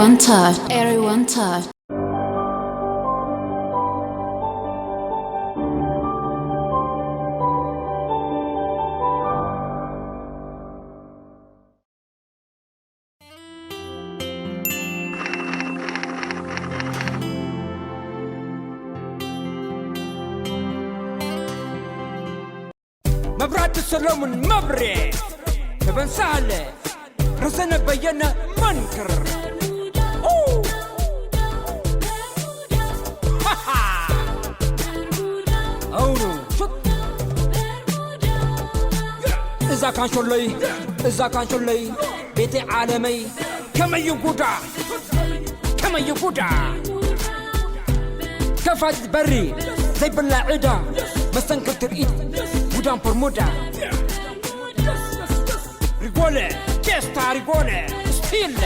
One touch, everyone touch. መብራህቲ ሰሎሙን መብሬ፣ ፈበን ሳህለ፣ ረዘነ በየነ መንክር። ኡ! ሃሃ! ኣውኑ ሹት! እዛ ካንሾለይ፣ እዛ ካንሾለይ፣ ቤተይ ዓለመይ፣ ከመይ ጉዳ፣ ከመይ ጉዳ። ከፋት በሪ ዘይብላ ዕዳ፣ መስተንክር ትርኢት፣ ጉዳም ፎርሙዳ። ሪጎለ፣ ቼስታ ሪጎለ፣ ስቲለ።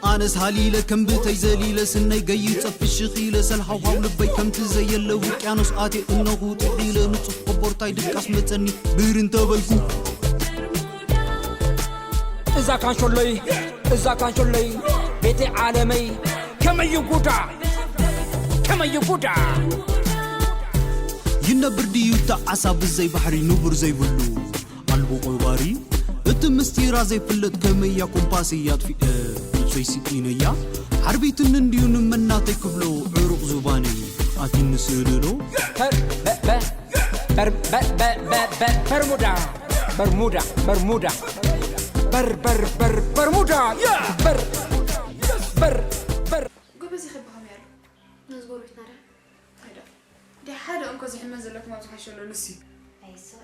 ኣነስ ሃሊለ ከም ብተይ ዘሊለ ስነይ ገይጸ ፍሽኽ ኢለ ሰልሃውሃው ልበይ ከምቲ ዘየለ ውቅያኖስ ኣትየ እነኹ ጥሒለ ንጹህ ቆቦርታይ ድቃስ መጸኒ ብር እንተበልኩ እዛ ካንሾለይ፣ እዛ ካንሾለይ፣ ቤተይ ዓለመይ፣ ከመይ ጉዳ፣ ከመይ ጉዳ። ይነብር ድዩ እታ ዓሳ ብዘይ ባሕሪ ንቡር ዘይብሉ ኣልቦ ቆባሪ እቲ ምስጢራ ዘይፍለጥ ከመያ ኮምፓስ እያ ኣጥፊእ ነብሰይ ስኢነያ ሓርቢትኒ እንድዩ ንመናተይ ክብሎ ዕሩቕ ዙባነይ ኣትኒ ስእልሎ በር- በ- በ- በር- በ- በ- በ- በ- በርሙዳ በርሙዳ በርሙዳ በር በር በር በርሙዳ ያ በር በር በር ጎበዝ ይኸብኸም ያሉ ነዚ ጎረቤትና ዳ እንታይ ዳ እንዲ ሓደ እንኮ ዝሕመን ዘለኩም ኣብ ዝሓሸሎ ንሲ ኣይስቕ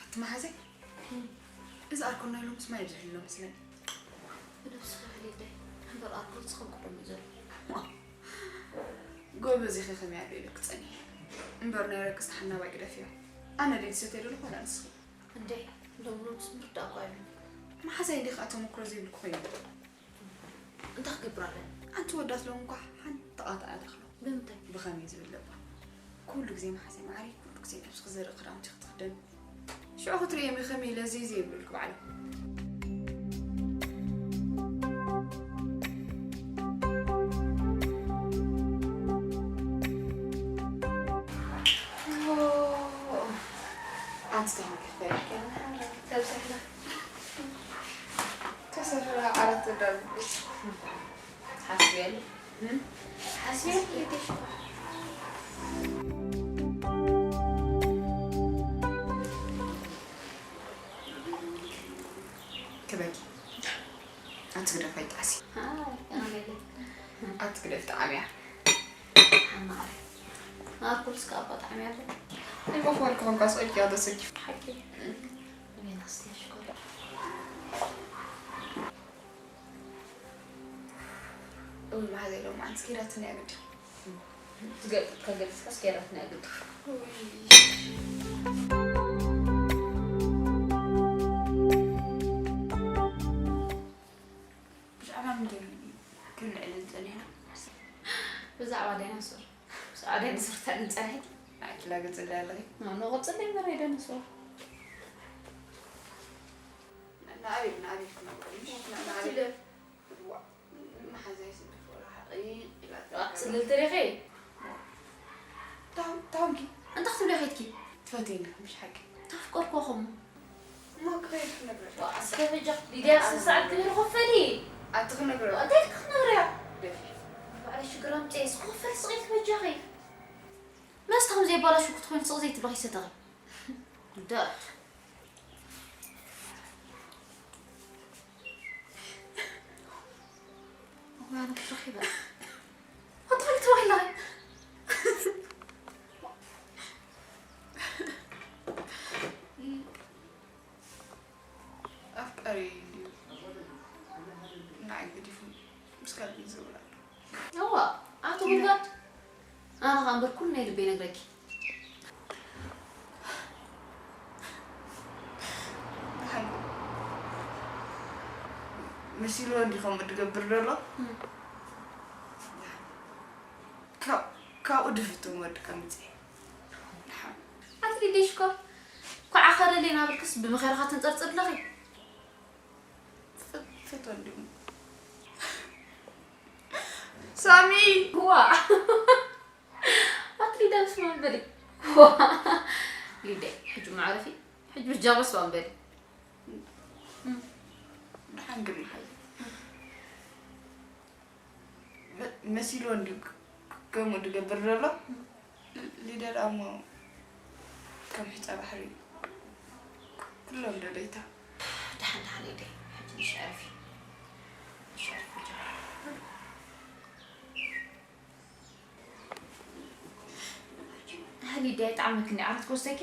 ኣቲ መሓዘይ እዚ ኣርኮና ኢሎም ስማ ይብዝሕሎ መስለኒ ብነብስኺ ሕሊደይ እምበር ኣርኮል ዝኸብቅዶ እዩ ዘሎ ጎበዝ ኢኺ ከመይ ኣሎ ኢለ ክፀኒ እምበር ናይ ረክስ ተሓናባይ ግደፍዮ ኣነ ደይ ዝሰትየ ደለኹ ዋላ ንስኺ እንዴ ሎምሎምስ ምርዳእ እኮ ኣይብሉን መሓዛይ እንዲኻ ተመክሮ ዘይብልኩ ኮይኑ እንታይ ክገብር ኣለኒ ኣንቲ ወዳት ሎም እኳ ሓንቲ ቃታ ኣያ ተኽሎ ብምንታይ ብኸመይ ዝብል ለባ ኩሉ ግዜ መሓዛይ ማዕሪ ኩሉ ግዜ ነብስኺ ዘርኢ ክዳውንቲ ክትኽደን ሽዑ ክትርእዮም ከመይ ኢለ እዚ ዘይብልልክ ባዕሎም ኣንቲ ተማኪ ክፈለክ ተብሰሕና ተሰርራ ዓራት ተዳርጉ ሓስቤል ሓስቤል ክበኪ ኣቲ ግደፍ ኣይጣዕሲ ኣቲ ግደፍ ጣዕምያ ኣርኩልስ ካብ ኣጣዕሚ ኣሎ ኣይመኽበል ክኾንካ ስቕልኪ ኣተሰኪፍ ሓቂ ንቤና ስትያ ሽኮር እው መሓዘ ኢሎም ኣንስ ኪዳትኒ ኣግዲ ትገልጽ ከገልጽ ከስኬራት ናይ ግዲ ብዛዕባ ምንታይ ክንዕልን ጸኒሕና ብዛዕባ ዳይናሶር ብዛዕባ ዳይናሶር ተዕልን ጸኒሕት ኣይትላገጽ እንዳ ኣለኺ ንቕጽል ዳይመራ ዳይናሶር ንኣበይ ንኣበይ ክትነብሩ ምሽ ንኣበይ መሓዛይ ስድፍ ወላ ሓቒ ኢላ ኣክስልል ትሪኺ ታንኪ እንታይ ክትብሊ ኸድኪ ትፈትየኒ ምሽ ሓቂ ታፍቀርኮኹም እሞ ክኸይድ ክነግረካ ኣስከ በጃ ሊድያ ስነ ስርዓት ግበሪ ኮፈሊ ኣቲ ክነግረ እንታይ ክትነግርያ ደፊ ባዕለ ሽግር ኣምፅኤ ስኮፈል ስቒልክ በጃኺ መስተ ከም ዘየባላሹ ክትኮይን ስቕ ዘይትብለኺ ሰተኺ ዳት ዋን ትረኺበ ኣታልቲ ዋላ ኣፍቃሪ እንድዩ ንዓይ ገዲፉ ምስ ካልእ ዝብል ኣሎ እዋ ኣቶ ጉልጋድ ኣነ ኸኣ እምበር ኩሉ ናይ ልበይ ነግረኪ መሲልዎ እንዲ ከምኡ ድገብር ዘሎ ካብ ካብኡ ድፍትም ወዲ ከምፅእ። ደሓን። ኣንቲ ሊደይ ሽኮር፣ ኳዓ ኸለለይ ናብልክስ ብመኸራ ትንጸርጽር ኣለኺ። ፍት-፣ ፍት ወንድሙ። ሳሚ! ዋ! ኣንቲ ሊዳ ምስ መን በሊ? ዋ! ሊደይ፣ ሕጂ መዕረፊ፣ ሕጂ ብጃ በስ ዋን በሊ። ደሓን ግርማ ሓየ። መሲልዎ እንድዩ ክ-፣ ከምኡ ድገብር ዘሎ። ሊደር ኣሞ ከም ሕጫ ባሕሪ ኩሎም ደለይታ። ደሓን ደሓን ኢደይ፣ ሕጂ ንሽ ዕረፊ። ንሽ ዕረፊ ጀመር። ሊድያ ይጥዓመኪ እንዲ ዓራት ክወስደኪ?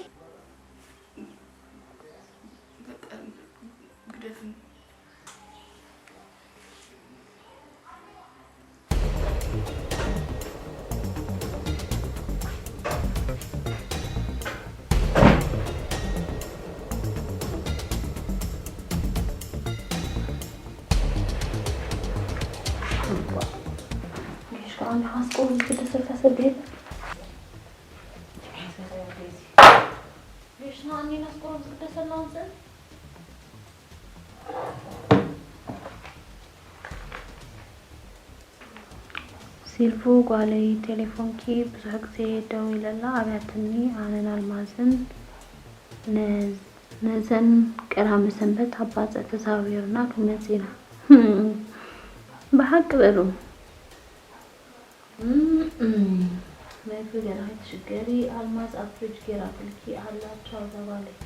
በቃ ግደፍኒ። ጌሽ ከዓ እንዲኻ ስቆም ዝግደሰልካ ሰብ የለን። ጌሽ ንዓኒ ናስቆም ዝግደሰልና ውፅእ። ሲልፉ ጓለይ፣ ቴሌፎንኪ ብዙሕ ግዜ ደዊለላ ኣብያትኒ። ኣነን ኣልማዝን ነ-፣ ነዘን ቀዳመ ሰንበት ኣብ ባጽዕ ተዛዊርና ክንመጽእ ኢና። ብሓቂ በሉ። እም፣ እም። መግቢ ገና ከይትሽገሪ፣ ኣልማዝ ኣብ ፍሪጅ ገይራትልኪ ኣላ። ቻው እዛ ጓለይ።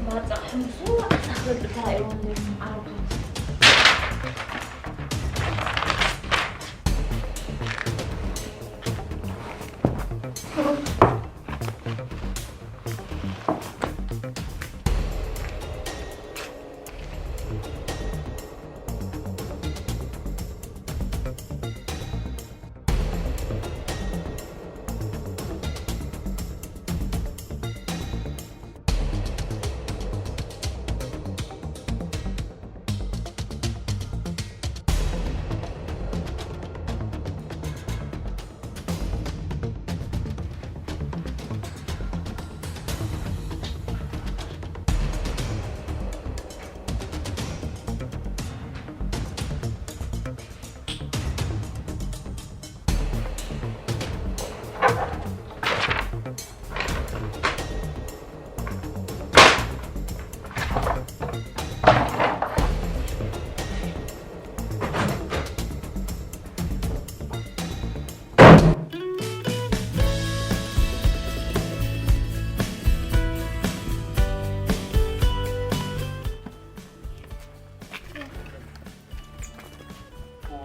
ባጽዕ ሕምሱ ኣሳኽል ተራእይዎም ኣለዉ ዓረቦት።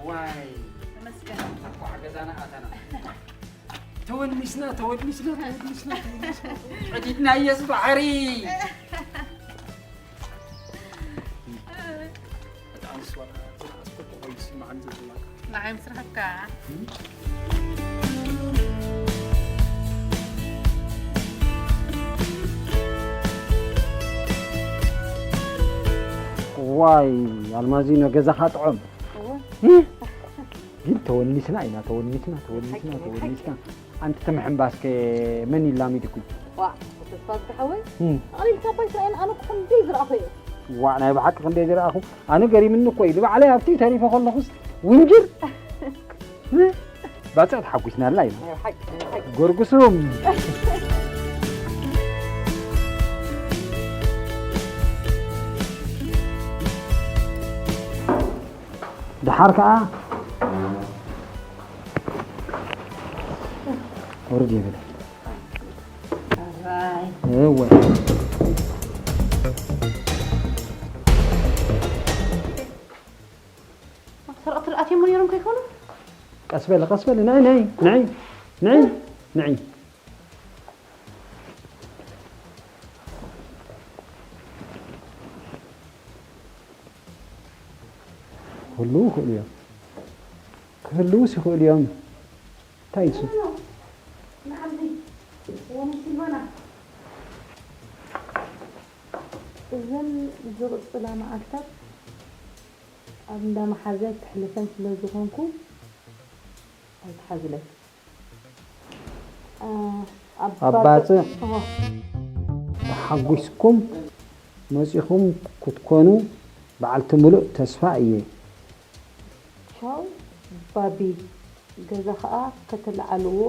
ዋይ፣ ተመስገን። እንኳዕ ገዛና ኣተና። ተወኒስና፣ ተወኒስና፣ ተወኒስና፣ ተወኒስና። ጨዲድናዮ እዚ ባሕሪ። በጣም ስዋ-፣ ስዋ-፣ ስዋ-፣ ስዋ-፣ ንዓይ ምስራሕካ። ዋይ፣ ኣልማዚኖ ገዛኻ ጥዑም። እወ። እ? ግን ተወኒስና ኢና፣ ተወኒስና፣ ተወኒስና፣ ሓቂ፣ ተወኒስና። ሓቂ። ኣንቲ ትምሕምባስከ መን ይላሚድኩ? ዋ፣ ተስፋ ዝሓወይ። እም። ኣቕሪብካ ባይ ስራኤል ኣነ እኮ ክንደይ ዝረኣኹ እየ። ዋ፣ ናይ ብሓቂ ክንደይ ዝረኣኹ። ኣነ ገሪምኒ እኮ እዩ። ንባዕለይ ኣብቲ ተሪፈ ከለኹስ ውንጅር። እ? ባጽዕ ተሓጒስናላ ኢና። ናይ ብሓቂ፣ ናይ ብሓቂ። ጎርጉሱም። ደሓር ከኣ ውርድ ይብል። እወ። ሰረቕቲ ኣትዮም ነይሮም ከይኮኑ? ቀስ በሊ፣ ቀስ በሊ። ነይ፣ ነይ፣ ነይ፣ ነይ፣ ነይ። ክህልዉ ይኽእሉ እዮም። ክህልዉስ ይኽእሉ እዮም። እንታይ እዩ እሱ? እዘን ዝቕጽላ መዓልታት ኣብ እንዳ መሓዘ ክሕልፈን ስለ ዝኾንኩ ኣይትሓዙለይ። ኣ፣ ኣብ ኣብ ባጽዕ ባጽዕ፣ እወ። ተሓጒስኩም መጺኹም ክትኮኑ በዓልቲ ምሉእ ተስፋ እየ። ቻው ባቢ፣ ገዛ ኸኣ ከተለዓልዎ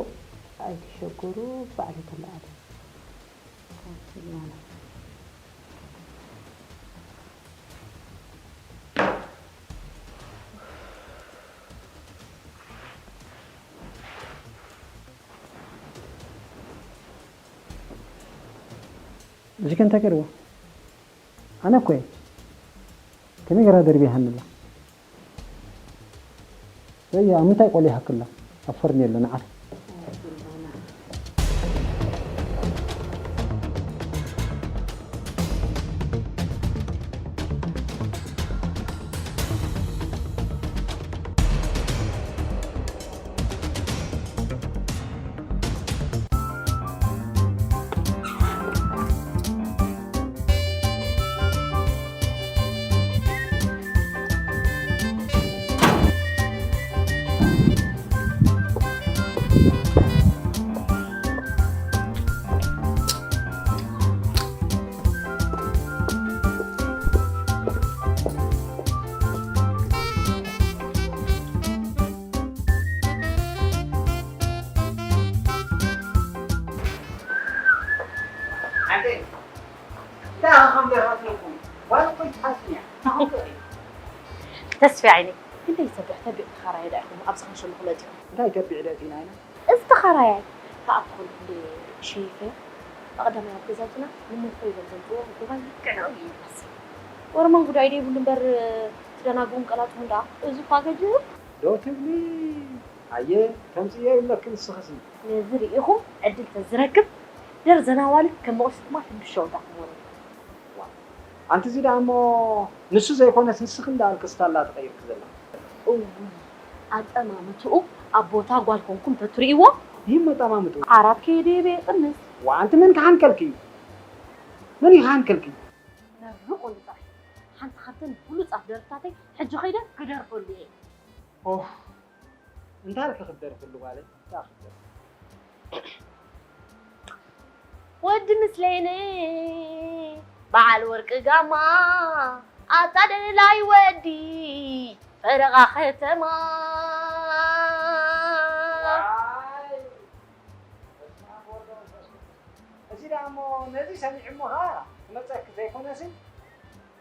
ኣይትሸገሩ፣ ባዕሉ ከለዓሉ። እዚ ከ እንታይ ገርዎ? ኣነ እኮ እየ። ከመይ ገራ ደርቢሃኒ ኣላ? ወይ ኣብ ምንታይ ቆሊሃክላ? ኣብ ፈርኔሎ ንዓኺ። ኣንተ እንታይ ከም ደረትኩም ጓል እኮ ይትሓስን እያ። ተስፊ ዓይኒ፣ ክንደይ ይሰብሕ ተቢዕ ተኻራየ ዳ ኢኹም ኣብዚ ክንሸምኹ መጺኹም? እንታይ ተቢዕ ደእቲና ኢና? እዚ ተኻራያይ ተኣትኹም እንደ ሸይፈ ኣቐዳማይ ኣብ ገዛውትና ንሞኾ ኢሎም ዘምፅዎ ጉባይ ልክዕ ንዕኡ እዩ ዝመስል። ወረመን ጉዳይ ደይብሉ እምበር ትደናግሩን ቀላጥፉን ደኣ እዚ እኳ ገጅሩ። ዶ ትብሊ? ኣየ ተምፅዮ ይብለኪ ንስኽሲ። ነዚ ርኢኹም ዕድል ተዝረክብ ደርዘን ኣዋልድ ከም መቑስቲ ድማ ትንክሸወዳ ክመረሉ። ኣንቲ እዚ ደኣ እሞ ንሱ ዘይኮነስ ንስኺ እንዳ ኣልቅስታ ኣላ ተቐይርኪ ዘለኺ። እውይ ኣጠማምትኡ ኣብ ቦታ ጓል ኮንኩም ተትርእይዎ። ይህም ኣጠማምትኡ። ዓራት ከይደየበ የጥምት። ዋ ኣንቲ መን ክሓንከልኪ እዩ? መን እዩ ክሓንከልኪ? መርቑ ንጣሕ። ሓንቲ ካብተን ብሉጻት ደርፍታተይ ሕጂ ኸይደ ክደርፈሉ እየ። ኦህ እንታይ ኢልኪ ክትደርፍሉ ጓለይ? እንታይ ኢልኪ ክትደርፍሉ? ወዲ ምስሌነ በዓል ወርቂ ጋማ ኣታ ደላይ ወዲ ፈረቓ ከተማ። ዋይ፣ በስመ ኣብ ወወልድ ወመንፈስ ቅዱስ። እዚ ደኣ እሞ ነዚ ሰሚዑ እሞ ኸኣ ክመጸኪ ዘይኮነሲ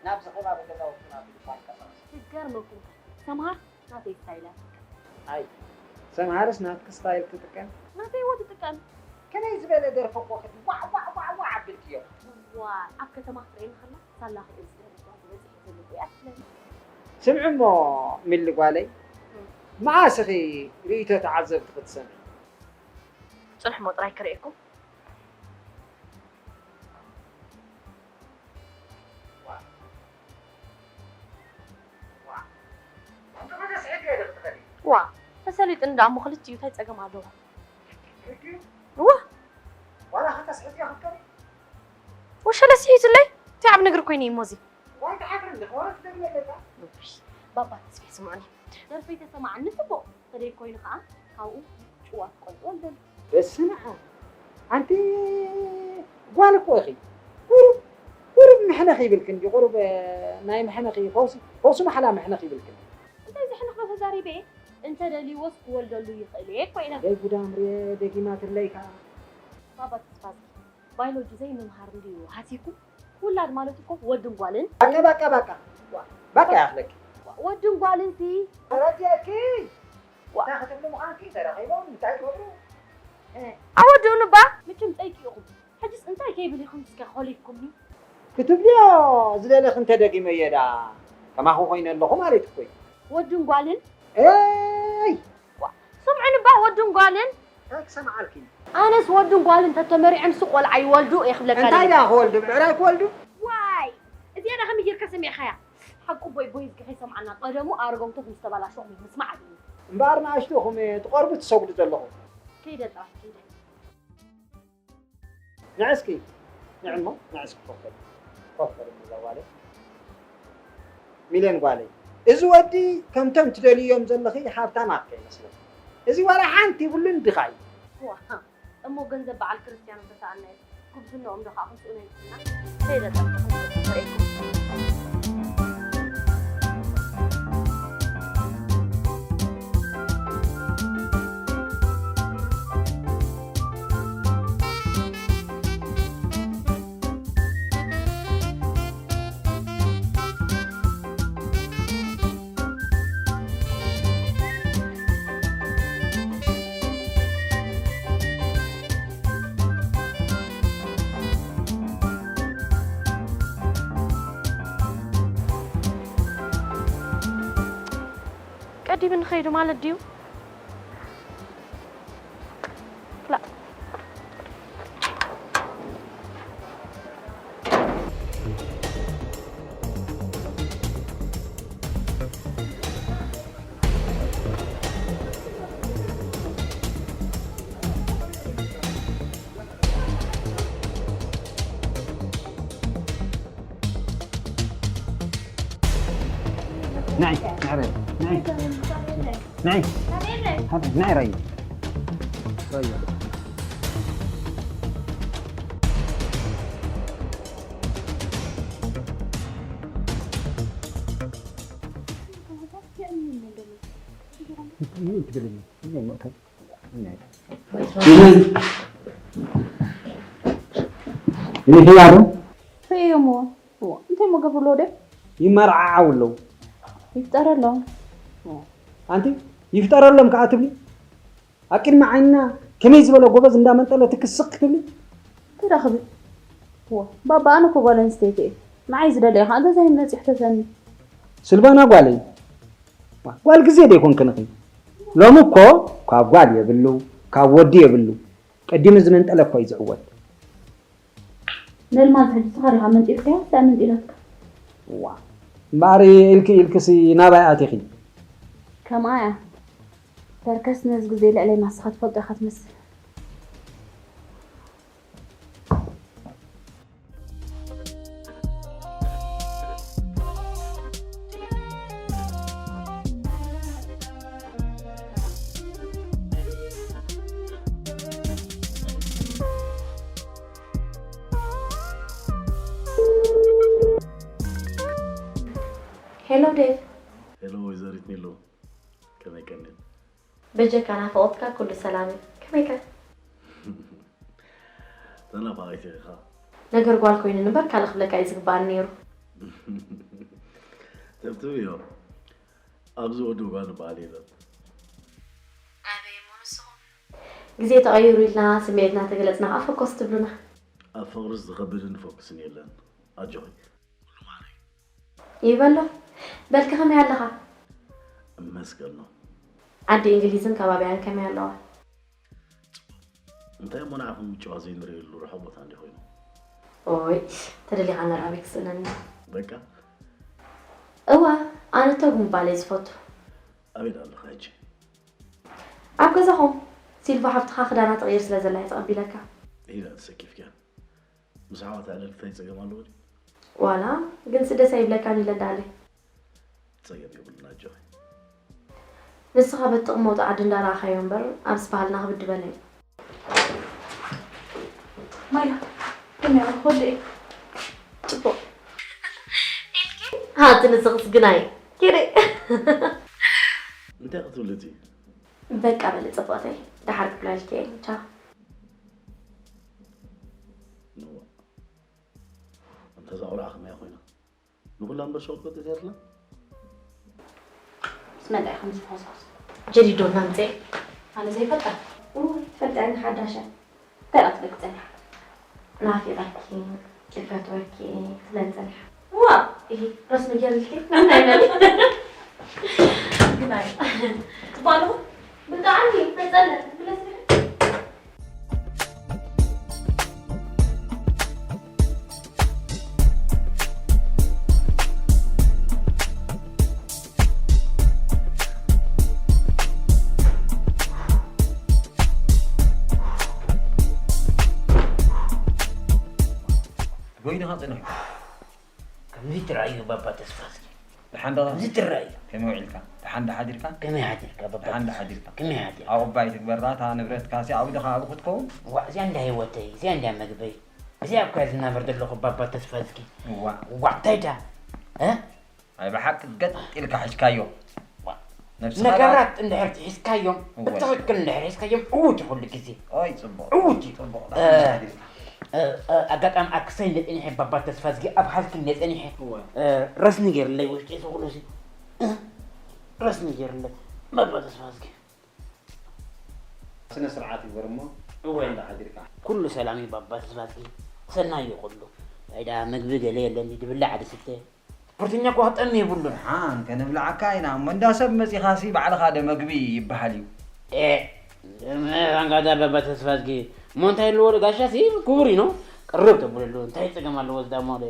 ናብዚ ከባቢ ገዛውትና ብልባ ይንቀሳቐስ። ክገርመኩም ሰምሃር ናተይ ስታይል እያ ትጥቀም። ኣይ ሰምሃርስ ናትኪ ስታይል ትጥቀም? ናተይ እወ ትጥቀም። ከመይ ዝበለ ደርፊ እኮ ክዲ ዋዕ ዋዕ ዋዕ ዋዕ ኣቢልክዮ። ዋይ ኣብ ከተማ ትርእየኒ ከላ ሳላ ክእል ዝደርፍ ጓል ዝበዝሕ ዘለኹ እያ ትብለኒ። ስምዒ እሞ ሚሊ ጓለይ፣ እም። መዓስ ኢኺ ርእይቶ ተዓዘብቲ ክትሰምዒ? ጽንሕ እሞ ጥራይ ክርእየኩም። ዋ ተሰሊጥኒ ደኣ እሞ ክልቲኡ እንታይ ጸገም ኣለዎ? እዋ ዋላ ከተስሕትዮ ክትከሪ? ወሸለ ስሒቱለይ እንታይ ኣብ ነግር ኮይነ እሞ እዚ ዋይ ተሓፍሪ እንዲ ክወረት ትደግመለካ? ባባ ተስፋ ስምዑኒ ደርፈይ ተሰማዓኒ ጽቡቕ ተደይ ኮይኑ ከዓ ካብኡ ጭዋ ትቆልጥዎ ኣለሉ። በስመ ኣብ ኣንቲ ጓል እኮ ኢኺ። ቁሩብ ቁሩብ መሕነኽ ይብልክን ድዩ? ቁሩብ ናይ መሕነኺ ፈውሲ ፈውሲ ማሕላ መሕነኽ ይብልክን። እንታይ ዘሕንኽ ዶ ተዛሪበ እየ? እንተ ደልይዎስ ክወልደሉ ይኽእል እየ እኮ ኢለ። ደይ ጉዳም ርየ ደጊማ ትብለይ ከኣ። ባባ ተስፋዝጊ ባዮሎጂ ዘይምምሃር እንድዩ ሃሲኩም? ውላድ ማለት እኮ ወድን ጓልን። ባቃ ባቃ ባቃ ባቃ ያኽለኪ። ወድን ጓልንቲ። ተረዲእኪ? ዋ። እንታይ ክትብሉ ምዃንኪ ተረኺቦም እንታይ ይገብሩ? ኣወድኡኒ እባ። መቸም ጠይቂ ኢኹም። ሕጅስ እንታይ ከይብል ኢኹም እስከ ኮሊፍኩምኒ? ክትብልዮ ዝደለኺ እንተደጊመዮ ደኣ ከማኺ ኮይነ ኣለኹ ማለት እኮ እዩ። ወድን ጓልን ኤይ ዋ፣ ስምዑኒ እባ ወድን ጓልን። እንታይ ክሰምዓልኪ? ኣነስ ወድን ጓልን ተተመሪዖምሲ ቆልዓ ይወልዱ እየ ክብለካ እንታይ ደሊየ። ደኣ ክወልዱ ብዕራይ ክወልዱ? ዋይ እዚኣ ደኣ ከመይ ጌርካ ሰሚዕካያ? ሓቁ ቦይ ቦይ ዝገሐ ይሰምዓና ቀደሙ ኣረገውቶት ምስ ተባላሸኹም ምስማዕ ኣድልዩ። እምበኣር ንኣሽቱኹም ትቐርቡ ትሰጉዱ ዘለኹም። ከይደ ጥራሕ ከይደ። ንዕስኪ ንዕሞ ንዕስኪ ኮፍ በሊ ኮፍ በሊ እዛ ጓለይ ሚልዮን ጓለይ እዚ ወዲ ከምቶም ትደልዮም ዘለኺ ሃብታም ኣከ ይመስለኪ እዚ ዋላ ሓንቲ ይብሉን ድኻ እዩ እሞ ገንዘብ በዓል ክርስትያን እንተሰኣና እዩ። ጉብዝንኦም ዶ ከዓ ክንስእኖ ይብልና? ከይበፀብኹም ተርእየኩም። ቀዲምኒ ኸይዱ ማለት ድዩ? ክላእ። ንዒ ንዕረይ ንዒ ንዒ ንዒ ረይ ረይ ይኽያዱ ፈየሞ እንታይ መገብ ኣሎ ደ ይመርዓዓው ኣለዉ ይፍጠረሎም ኣንቲ ይፍጠረሎም ከዓ ትብሊ ኣብ ቅድሚ ዓይንና ከመይ ዝበለ ጎበዝ እንዳመንጠለ ትክስቕ ክትብሊ ትረኽቢ ባባ ኣነ እኮ ጓል ኣንስተይቲ እየ ንዓይ ዝደለየ ከዓ እንተዘይ መፂሕ ተሰኒ ስልባና ጓለይ ጓል ግዜ ዶ ይኮንክን ኢኺ? ሎሚ እኮ ካብ ጓል የብሉ ካብ ወዲ የብሉ ቀዲሙ ዝመንጠለ እኮ እዩ ዝዕወት። ነልማዝ ሕጂ ንስኻ ዲኻ መንጢልካያ እንታይ መንጢላትካ? እዋ እምበኣር ኢልኪ ኢልክሲ ናባይ ኣቲኺ? ከምኣ እያ በርከስ ነዚ ግዜ ልዕለይ ናስኻ ትፈልጦ ኢኻ ትመስል። ሄሎ ዴቭ። ሄሎ ወይዘሪት ሚሉ ከመይ ቀኒን? በጀካ ናፍቖትካ ኩሉ ሰላም እዩ። ከመይከ? ተናፋቒት ኢኻ። ነገር ጓል ኮይኑኒ እምበር ካልእ ክብለካ እዩ ዝግበኣኒ ነይሩ። ተብትብዮ ኣብዚ ወዲ ጓል በዓል የለን። ኣበይ እሞ ንስኹም? ግዜ ተቐይሩ ኢልና ስምዒትና ተገለጽና ከዓ ፈኮስ ትብሉና። ኣብ ፍቕሪ ዝኸብድን ፈኩስን የለን ኣጆኺ። ይበሎ በልኪ ከመይ ኣለኻ? እመስገኖ። ዓዲ እንግሊዝን ከባቢኣን ከመይ ኣለዋ? እንታይ እሞ ንዓኹም ምጭዋ ዘይንርእየሉ ርሑቕ ቦታ እንዲ ኮይኑ። ኦይ ተደሊኻ ነራበይ ክስእነኒ። በቃ። እወ ኣነ ተጉ ምባል እየ ዝፈቱ። ኣበይ ኣለኻ ሕጂ? ኣብ ገዛኹም ሲልቫ ሓፍትኻ ክዳና ትቕይር ስለ ዘላ እየ ተቐቢለካ። ኢላ ተሰኪፍክያ። ምስ ኣሕዋት ኣዕለልቲ ታይ ጸገም ኣለዎ ድዩ? ዋላ ግንሲ ደስ ኣይብለካን ኢለ እንዳሃለይ። ጸገም የብሉን ኣጆኺ። ንስኻ በቲ ትቕመጦ ዓዲ እንዳረኣኻዮ እምበር ኣብዚ ባህልና ክብድ በለ እዩ። ማያ ከመይ ኣለኹ ወደይ? ጽቡቕ። ሃቲ ንስኽስ ግናይ ኪዲ። እንታይ ክትብሊ እቲ? በቃ በሊ ጽቡቕተይ ደሓር ክብለልኪ እየ ቻው። ንዋ እንተ እዛ ቆልዓ ከመይ ኮይና ንኹላ እምበር ሸቕጥ በጢሳ የትላ መን እንታይ ከም ዝፈስፈስ ጀዲዶ እናምፀ ኣነ ዘይፈልጣ። እሞ ትፈልጠኒ ሓዳሸ እንታይ ኣትበቂ ፀኒሓ? ናፊቐኪ፣ እፈትወኪ ትብለኒ ጸኒሓ። ዋ! እሂ፣ ረስኒ ጌርልኪ? ናይ መን? ግናይ። ጽቡቕ ኣለኹ? ብጣዕሚ መጸለል። ብለስ ጎይንኻ ጽንሑ። ከምዚ ትረኣዩ ባባ ተስፋ እስኪ። ደሓን ዶ? ከምዚ ትረኣዩ። ከመይ ውዒልካ? ደሓን ዶ ሓዲርካ? ከመይ ሓዲርካ ባባ ደሓን ዶ ተስፋ? ሓዲርካ? ከመይ ሓዲርካ? ኣቑባይ ትግበራ፣ እታ ንብረትካ ሲ ኣውድኻ ኣብኡ ክትከውን? ዋእ፣ እዚኣ እንዳ ህይወተይ፣ እዚኣ እንዳ መግበይ። እዚኣ እኮ እየ ዝናበር ዘለኹ ባባ ተስፋ እስኪ። እዋ። ዋእ፣ እንታይ ዳ? እ? ኣይ ብሓቂ ገጥ ኢልካ ሒዝካዮ። ነብስኻ ነገራት እንድሕር ሒዝካዮም እወ። ብትኽክል እንድሕር ሒዝካዮም ዕዉት እዩ ኩሉ ግዜ። ኦይ ጽቡቕ። ዕዉት እዩ። ጽቡቕ። እ፣ እ፣ እ፣ ኣጋጣሚ ኣብ ክሳይ እንደ ጸኒሐ ባባ ተስፋ ዝጊ ኣብ ሃልኪ እንደ ጸኒሐ እወ። እ፣ ረስኒ ገይርለይ ውሽጢ ዝኽእሉ ሲ እ፣ ረስኒ ገይርለይ ባባ ተስፋ ዝጊ። ስነ ስርዓት ይግበር እሞ እወ። እንዳ ሓዲርካ። ኩሉ ሰላም እዩ ባባ ተስፋ ዝጊ። ሰናይ እዩ ኩሉ። ኣይዳ ምግቢ ገለ የለኒ ድብላዕ ድስተ። ስፖርተኛ እኮ ክጠሚ የብሉን። ሓን ከነብልዓካ ኢና እሞ እንዳ ሰብ መጺኻሲ ባዕልኻ ደ መግቢ ይበሃል እዩ። ኤ፣ ካንካታ በበ ተስፋ ዝጊ እሞ እንታይ ኣለዎ ዶ ጋሻ ሲ ክቡር እዩ ነው ቅርብ ተብለሉ እንታይ ጸገም ኣለዎ ዝዳሞ ዶ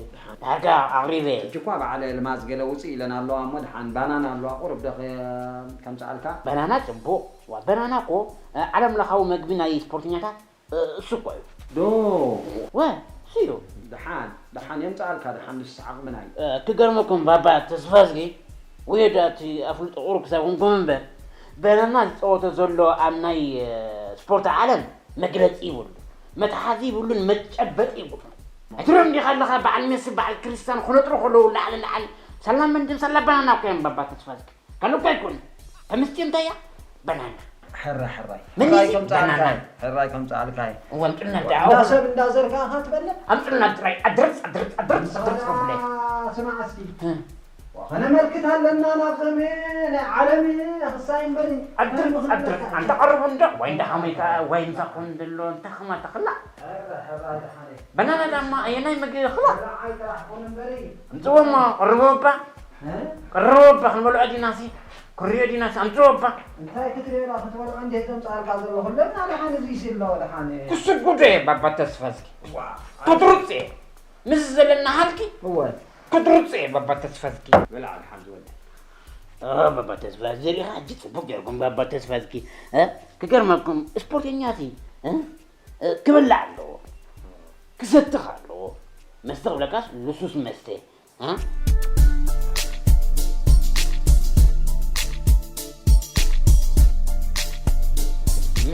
ሓርካ ኣቕሪበ። ሕጂ እኳ በዓል ልማዝ ገለ ውጽእ ኢለን ኣለዋ እሞ ደሓን ባናና ኣለዋ ቁርብ ዶ ከ- ከምጽኣልካ? ባናና ጽቡቕ ዋ ባናና እኮ ዓለም ለኻዊ መግቢ ናይ ስፖርተኛታት እሱ እኮ እዩ። ዶ ወ ስዩ ደሓን ደሓን የምፅኣልካ ደሓን ንሱ ዓቕምና እዩ። ክገርመኩም ባባ ተስፋዝጊ ውየዳ እቲ ኣፍልጦ ቁሩብ ክሳብ ኮንኩም እምበር በነና ዝፀወቶ ዘሎ ኣብ ናይ ስፖርት ዓለም መግለፂ ይብሉ መትሓዚ ይብሉን መጨበጢ ይብሉ ኣይትሪኦም እንዲኻ ኣለኻ በዓል ሜሲ በዓል ክርስቲያን ክነጥሩ ከለዉ ላዕሊ ላዕሊ ሳላ መንድም ሳላ ባናና እኮ እዮም ባባ ተስፋዝጊ ካልእ እኮ ኣይኮነን። ከምስቲ እንታይ እያ? በናና። ሕራይ ሕራይ። ምን ሕራይ ይዚ? ከምፃልካ በናና። ሕራይ ከምፃልካ። እወ፣ ኣምፅልና እንዳ እንዳ ኣውራ። ሰብ እንዳዘርካ ኢኻ ትበልዕ? ኣምፅልና ጥራይ። ኣድርፅ፣ ኣድርፅ፣ ኣድርፅ፣ ኣድርፅ፣ ክብለ። ስማዕ እስኪ። እ። ከነመልክት ኣለና ናብ ዘመን ናይ ዓለም ክሳይ እምበር። ኣድርፅ፣ ኣድርፅ። ኣንተ ቀርቡ እንዶ፣ ወይ እንዳ ከመይ ከ፣ ወይ እንዳ ኮን ድሎ፣ እንተ ከማ ተኽላ። ሕራይ ሕራይ ደሓነ። በናና ዳማ፣ ኣየናይ ምግቢ ክላ? ሕራይ ጥራሕ ኮን እምበሪ። ኣምፅዎ እሞ፣ ቅርቡ እባ። እ? ቅርብ እባ ክንበልዖ ዲናሲ ክሪኦ ዲናሲ ኣምፅዎ እባ እንታይ ክትሪኦ ዳ ክትበልዖ እንዴት ዘምፅኣልካ ዘሎ ኩለና ደሓን እዚ ይስሎ ደሓን ክስጉዶ እየ ባባ ተስፋዝጊ ዋ ክትሩፅ እየ ምስ ዘለና ሃልኪ እወ ክትሩፅ እየ ባባ ተስፋዝጊ ብልዓ ደሓን ዝወደ ኦ ባባ ተስፋ ዘሪኻ ሕጂ ፅቡቅ ጌርኩም ባባ ተስፋዝጊ እ? ክገርመኩም ስፖርተኛ ሲ እ? እ፣ ክብላዕ ኣለዎ ክሰትኽ ኣለዎ መስተ ክብለካስ ልሱስ መስተ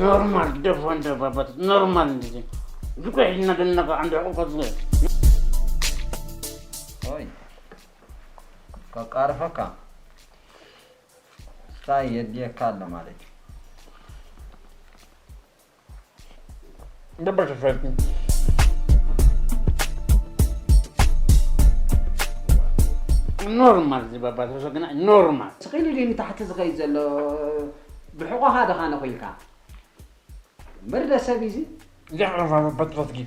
ኖርማል ደፎ እንደ ባባት ኖርማል እንደዚ ዝኮ ሒድና ደነቀ አንድ ዕቁብ ከዝገ ሆይ ከቃርፈካ እንታይ የድልየካ ኣሎ ማለት እዩ Добро же. ኖርማል ዝበባ ተወሰግና ኖርማል ስቕ ኢሉ ድዩ ንታሕቲ ዝኸይድ ዘሎ? ብሕቖኻ ድኻ ነኺልካ? እምበር ደሰብ ኢዚ? ዘዕረፋ በትረትጊ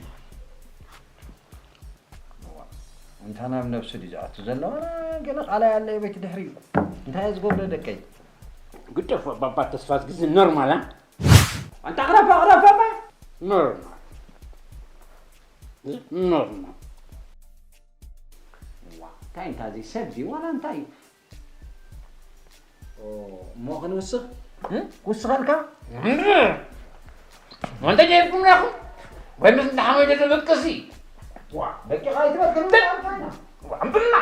እንታ ናብ ነብሱ ድዩ ዝኣቱ ዘሎ? ዋላ ገለ ቃላይ ኣለ በይቲ ድሕሪኡ። እንታይ እየ ዝገብሮ ደቀይ? ግደፎ ባባ ተስፋ ግዚ ኖርማል ኣንታ ኣቕረብ ኣቕረብ ኣባ ኖርማል ኖርማል እንታይ እንታይ እዚ ሰብ እዚ ዋላ እንታይ እሞ ክንውስኽ ክውስኸልካ ወንተ ጀይርኩም ናኹም ወይ ምስ እንዳሓመደ ተበቅሲ ደቂኻ ኣይትበል ክንውስኸልካ ኢና ኣምብልና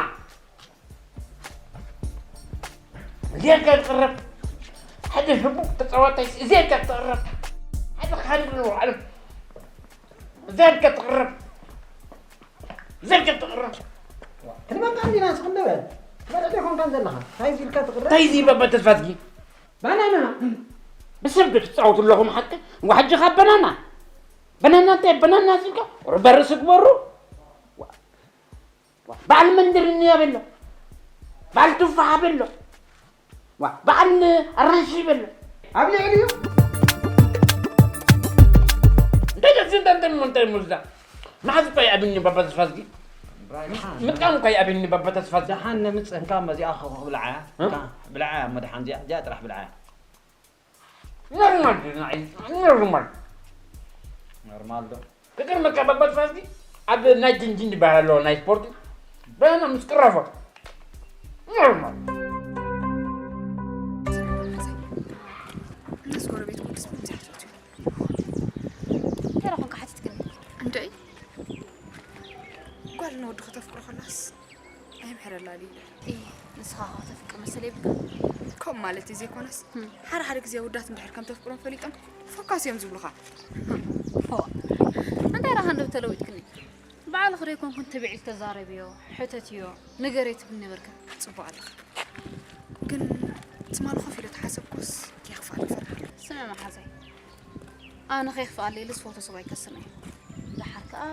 እዚኣካ ትቕረብ ሓደ ሕቡእ ተፃዋታይ እዚኣካ ትቕረብ ሓደ ካድር ንባዕሉ እዚኣካ ትቕረብ እዚኣካ ትቕረብ ክንመጣ እንዲና ስቕ ንበል ትበልዕ ዶ ይኮንካን ዘለኻ እንታይ ኢልካ ትቕረብ እንታይ እዚ በበ ተስፋትኪ ባናና ብስብ ዶ ትፃወቱ ኣለኹም ሓቂ ዋሕጂ ካብ በናና በናና እንታይ በናና ኢልካ ርበርስ ግበሩ በዓል መንድር እንያ በሎ በዓል ቱፋሓ በሎ ዋ፣ በዓል ኣራንሺ ይበል። ኣብ ልዕሊኡ። እንታይ ደስ እንተ እንተ እንተ ሙዝዳ። መሓዝ እኮ ይኣብኒ ባባ ተስፋዝጊ። ምጥቃም እኮ ይኣብኒ ባባ ተስፋዝጊ። ደሓን ንምፅእ እንካ መዚኣ ብልዓያ። እ? እንካ ብልዓያ እሞ ደሓን እዚኣ፣ እዚኣ ጥራሕ ብልዓያ። ኖርማል ድዩ ንዓይ? ኖርማል። ኖርማል ዶ? ክገርመካ ባባ ተስፋዝጊ ኣብ ናይ ጅንጅን ዝበሃል ኣለዎ ናይ ስፖርት። በና ምስ ቅረፎ። ኖርማል። እናስ ጎረቤት ቅዱስ ምን ዝሓትት እዩ? እንታይ ረኾንካ ሓቲትክኒ? እንድዒ ጓል ንወዲ ከተፍቅሮ ከላስ ኣይምሕረላ ኢለ። እ፣ ንስኻ ኸዓ ተፍቅር መሰል የብልካ? ከምኡ ማለት እዩ ዘይኮነስ፣ እም። ሓደ ሓደ ግዜ ኣወዳት እንድሕር ከም ተፍቅሮም ፈሊጦም ፈካስ እዮም ዝብሉኻ። ፎእ። እንታይ ረኻ እንዶ ተለዊጥክኒ? ባዕልኺ ዶ ኣይኮንኩን ትብዒ ተዛረብዮ፣ ሕተትዮ፣ ንገርዮ ትብሊ ነበርካ። ጽቡቕ ኣለኻ። ግን ትማሊ ኮፍ ኢለ ተሓሰብኩስ ከየኽፍኣልኪ ፈርሓለኹ። ስምዒ መሓዛይ፣ ኣነ ከየኽፍኣለይ ኢለ ዝፈትዎ ሰብ ኣይከስርን እየ። ደሓር ከኣ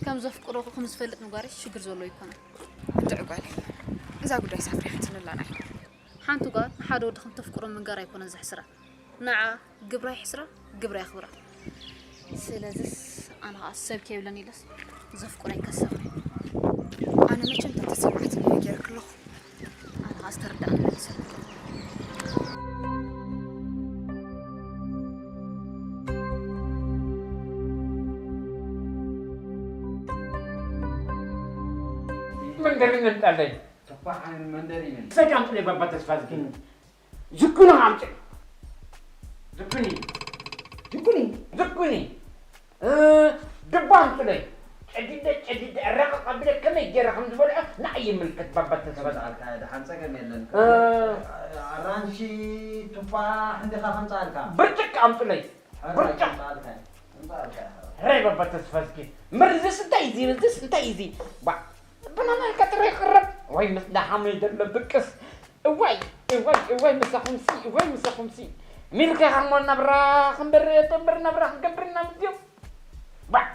ከም ዘፍቅረኹ ከም ዝፈልጥ ምግባረይ ሽግር ዘለዎ ኣይኮነን። እንድዒ ጓለይ፣ እዛ ጉዳይስ ኣፍሪሓትኒ ኣላ ንዓይ። ሓንቲ ጓል ንሓደ ወዲ ከም ተፍቅሮ ምንጋር ኣይኮነን ዘሕስራ። ንዓ ግብራ ይሕስራ፣ ግብራ የኽብራ። ስለዝስ ኣነ ኸኣ ሰብ ከይብለኒ ኢለስ ዘፍቅሮ ኣይከስርን እየ። ኣነ መቸም እታ ተሰማዕትኒ እየ ገይረኪ ኣለኹ። ኣነ ኸኣ ዝተረድኣኒ መሊሰ። መንደሪን ኣምጣለይ። ተፋሕ መንደሪንን። ሰድ ኣምጥለይ ባባ ተስፋዝጊ። ዝኩኒ ኣምጥለይ። ዝኩኒ። ዝኩኒ። ዝኩኒ። እ፣ ድባ ኣምጥለይ። ጨዲደ፣ ጨዲደ፣ ረቐቕ ኣቢለ ከመይ ገይረ ከም ዝበልዖ ንዓይ ይምልከት ባባ ተስፋዝጊ። ከምዝኣልካ ደሓን ጸገም የለን። እ። ኣራንሺ፣ ቱፋሕ እንዲኻ ከምዝኣልካ። ብርጭቅ ኣምጥለይ። ሕራይ ብርጭቅ። ከምዝኣልካ። ከምዝኣልካ። ሕራይ ባባ ተስፋዝጊ። እምበር እዚስ እንታይ እዩ እዚ? እዚስ እንታይ እዩ እዚ? ባ-፣ ብናና ኢልካ ጥራይ ቅረብ። ወይ ምስ ደሓመይ ዘሎ ብቅስ። እዋይ፣ እዋይ፣ እዋይ ምሳኹምሲ፣ እዋይ ምሳኹምሲ። ሚልካ ኢኻ እሞ ናብራ ክንበር፣ እምበር ናብራ ክንገብር ኢና ምስኦም። ባ-፣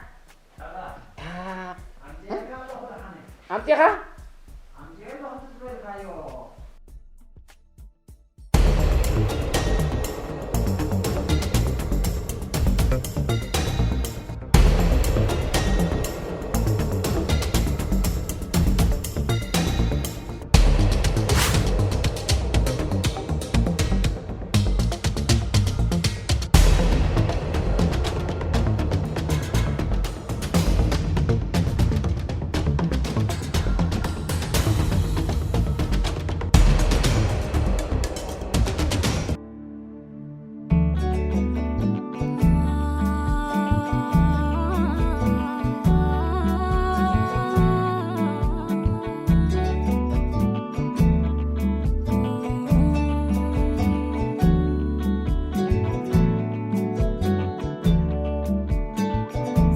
ታ-፣ ኣምጺኻ?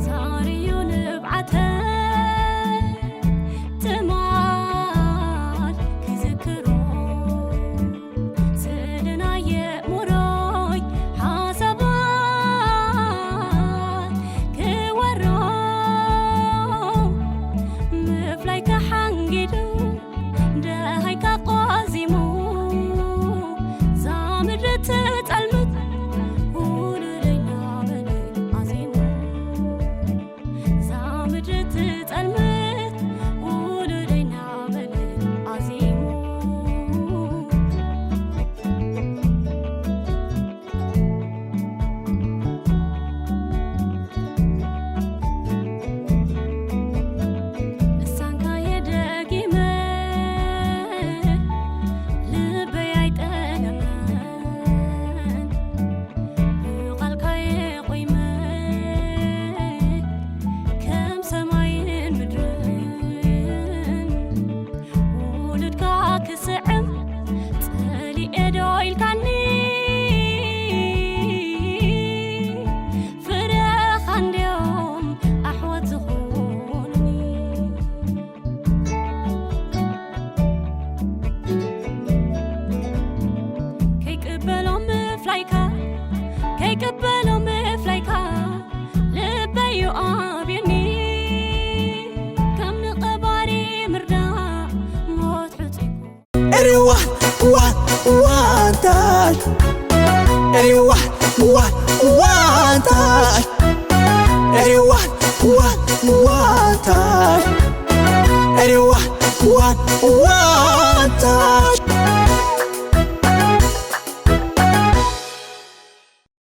ዛርዩ ንብዓተይ ትማል ክዝክሮ፣ ስእሊ ናይ ኣእምሮይ ሓሳባት ክወሮ፣ ምፍላይ ተሓንጊዱ ደሃይካ ቆዚሙ፣ እዛ ምድሪ ትጸልምት ውሉደይ እናበለ ኣዚሙ። እዛ ምድሪ ትጸልምት ውሉደይ እናበለ ኣዚሙ። ንሳንካየ ደጊመ ልበይ ኣይጠለመን፣ ብቓልካየ ቆይመ ከም ሰማይን ምድርን። ውሉድካ ክስዕም ጸሊኤ ዶ ኢልካኒ፣ ፍረኻ እንድዮም ኣሕዋት ዝኾኑኒ። ከይቅበሎ ምፍላይካ፣ ከይቅበሎ ምፍላይካ፣ ልበይ እዩ ኣብዩኒ። ከም ንቐባሪ ምርዳእ ሞት ሕጹይ እርዋ እዋ One time. Everyone, one, one time. Everyone,